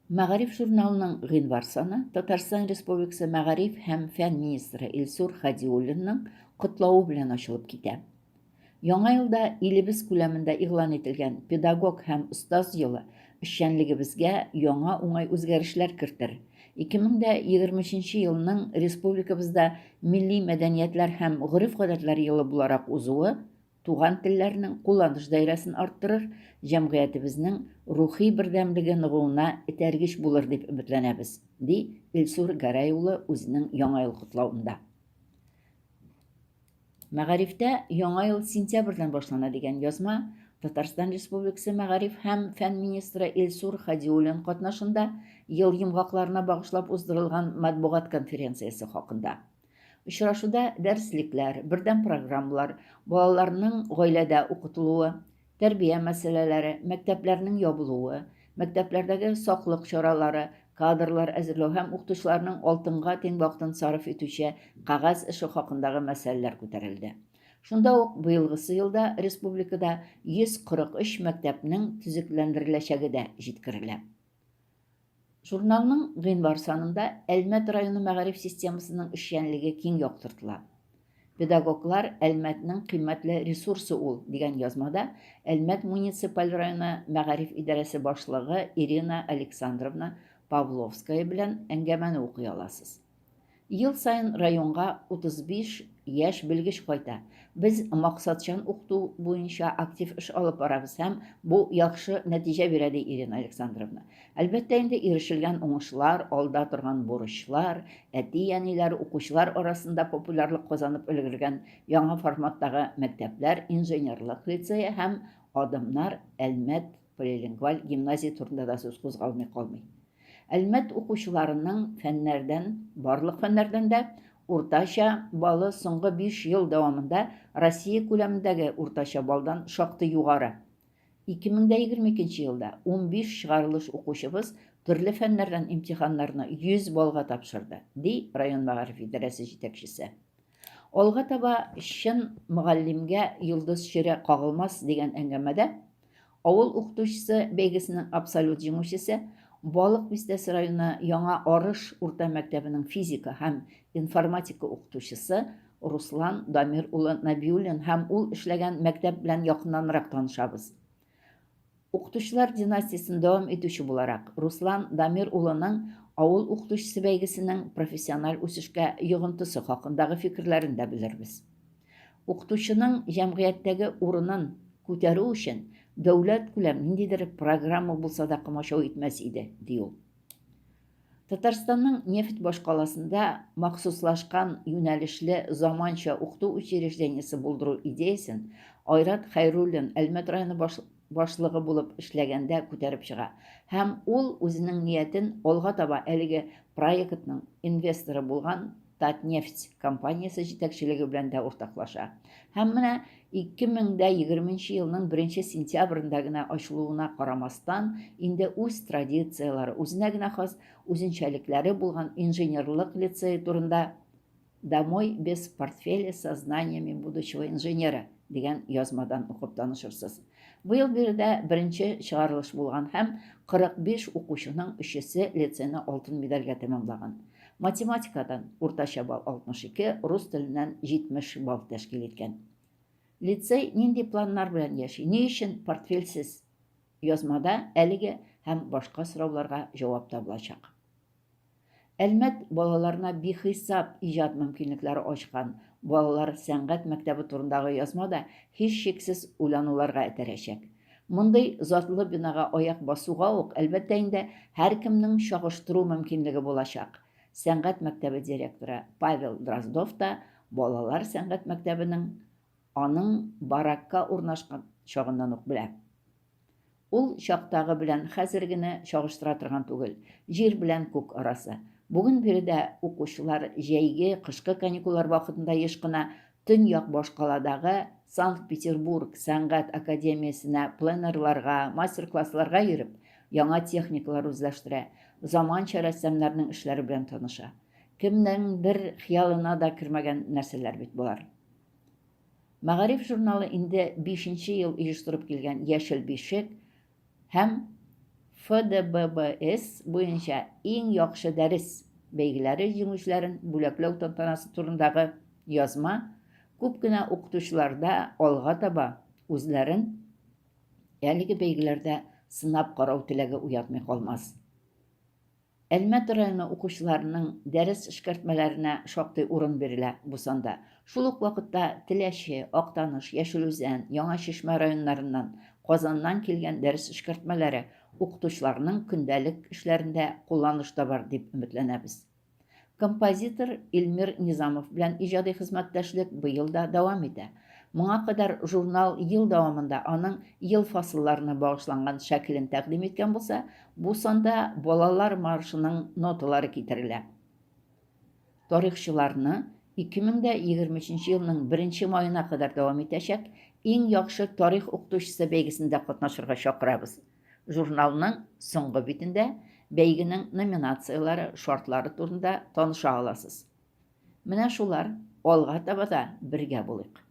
Мәгариф журналының гыйнвар саны Татарстан Республикасы мәгариф һәм фән министры Илсур Хадиуллинның котлавы белән ачылып китә. Яңа елда илебез күләмендә игълан ителгән Педагог һәм остаз елы эшчәнлегебезгә яңа уңай үзгәрешләр кертер. 2023 елның республикабызда милли мәдәниятләр һәм гореф-гадәтләр елы буларак узуы туган телләрнең кулланыш даирәсен арттырыр, җәмгыятебезнең рухи бердәмлеге ныгуына этәргеч булыр дип өметләнәбез, ди Илсур Гәрәй улы үзенең Яңа ел котлавында. Мәгарифтә яңа ел сентябрьдән башлана дигән язма Татарстан Республикасы мәгариф һәм фән министры Илсур Хадиуллин катнашында ел йомгакларына багышлап уздырылган матбугат конференциясе хакында. Очрашуда дәреслекләр, бердәм программалар, балаларның гаиләдә укытылуы, тәрбия мәсьәләләре, мәктәпләрнең ябылуы, мәктәпләрдәге саклык чаралары, кадрлар әзерләү һәм укытучыларның алтынга тиң вакытын сарыф итүче кәгазь эше хакындагы мәсьәләләр күтәрелде. Шунда ук быелгысы елда республикада 143 мәктәпнең төзекләндереләчәге дә җиткерелә. Журналның гыйнвар санында Әлмәт районы мәгариф системасының эшчәнлеге киң яктыртыла. Педагоглар Әлмәтнең кыйммәтле ресурсы ул, дигән язмада Әлмәт муниципаль районы мәгариф идарәсе башлыгы Ирина Александровна Павловская белән әңгәмәне укый аласыз. Ел саен районга 35 яшь белгеч кайта. Без максатчан укыту буенча актив эш алып барабыз һәм бу яхшы нәтиҗә бирә, ди Ирина Александровна. Әлбәттә инде, ирешелгән уңышлар, алда торган бурычлар, әти-әниләр, укучылар арасында популярлык казанып өлгергән яңа форматтагы мәктәпләр, инженерлык лицее һәм Адымнар Әлмәт полилингваль гимназия турында да сүз кузгалмый калмый. Әлмәт укучыларының фәннәрдән, барлык фәннәрдән дә уртача баллы соңгы 5 ел дәвамында Россия күләмендәге уртача баллдан шактый югары. 2022 елда 15 чыгарылыш укучыбыз төрле фәннәрдән имтиханнарны 100 баллга тапшырды, ди район мәгариф идарәсе җитәкчесе. Алга таба Чын мөгаллимгә йолдыз чире кагылмас дигән әңгәмәдә Авыл укытучысы бәйгесенең абсолют җиңүчесе, Балык Бистәсе районы Яңа Арыш урта мәктәбенең физика һәм информатика укытучысы Руслан Дамир улы Нәбиуллин һәм ул эшләгән мәктәп белән якыннанрак танышабыз. Укытучылар династиясен дәвам итүче буларак, Руслан Дамир улының Авыл укытучысы бәйгесенең профессиональ үсешкә йогынтысы хакындагы фикерләрен дә белербез. Укытучының җәмгыятьтәге урынын күтәрү өчен дәүләткүләм ниндидер программа булса да комачау итмәс иде, ди ул. Татарстанның нефть башкаласында махсуслашкан юнәлешле заманча укыту учреждениесе булдыру идеясен Айрат Хәйруллин Әлмәт районы башлыгы булып эшләгәндә күтәреп чыга һәм ул үзенең ниятен алга таба әлеге проектның инвесторы булган Татнефть компаниясе җитәкчелеге белән дә уртаклаша. Һәм менә 2020 елның 1 сентябрендә генә ачылуына карамастан, инде үз традицияләре, үзенә генә хас үзенчәлекләре булган инженерлык лицее турында Домой без портфеля со знаниями будущего инженера дигән язмадан укып танышырсыз. Быел биредә беренче чыгарылыш булган һәм 45 укучының өчесе лицейны алтын медальгә тәмамлаган. Математикадан уртача балл 62, рус теленнән 70 балл тәшкил иткән. Лицей нинди планнар белән яши, ни өчен портфельсез? Язмада әлеге һәм башка сорауларга җавап табылачак. Әлмәт балаларына бихисап иҗат мөмкинлекләре ачкан балалар сәнгать мәктәбе турындагы язма да һичшиксез уйлануларга этәрәчәк. Мондый затлы бинага аяк басуга ук, әлбәттә инде, һәркемнең чагыштыру мөмкинлеге булачак. Сәнгать мәктәбе директоры Павел Дроздов та балалар сәнгать мәктәбенең аның баракка урнашкан чагыннан ук белә. Ул чактагы белән хәзергене чагыштыра торган түгел, җир белән күк арасы. Бүген биредә укучылар җәйге, кышкы каникуллар вакытында еш кына төньяк башкаладагы Санкт-Петербург сәнгать академиясенә пленэрларга, мастер-классларга йөреп, яңа техникалар үзләштерә, заманча рәссамнарның эшләре белән таныша. Кемнеңдер хыялына да кермәгән нәрсәләр бит болар. Мәгариф журналы инде бишенче ел оештырып килгән Яшел бишек һәм ФДББС буенча иң яхшы дәрес бәйгеләре җиңүчеләрен бүләкләү тантанасы турындагы язма күп кенә укытучыларда алга таба үзләрен әлеге бәйгеләрдә сынап карау теләге уятмый калмас. Әлмәт районы укучыларының дәрес эшкәртмәләренә шактый урын бирелә бу санда. Шул ук вакытта Теләче, Актаныш, Яшел Үзән, Яңа Чишмә районнарыннан, Казаннан килгән дәрес эшкәртмәләре укытучыларның көндәлек эшләрендә кулланыш табар дип өметләнәбез. Композитор Илмир Низамов белән иҗади хезмәттәшлек быел да дәвам итә. Моңа кадәр журнал ел дәвамында аның ел фасылларына багышланган шәкелен тәкъдим иткән булса, бу санда балалар маршының ноталары китерелә. Тарихчыларны 2023 елның беренче маена кадәр дәвам итәчәк Иң яхшы тарих укытучысы бәйгесендә катнашырга чакырабыз. Журналның соңгы битендә бәйгенең номинацияләре, шартлары турында таныша аласыз. Менә шулар, алга таба да бергә булыйк.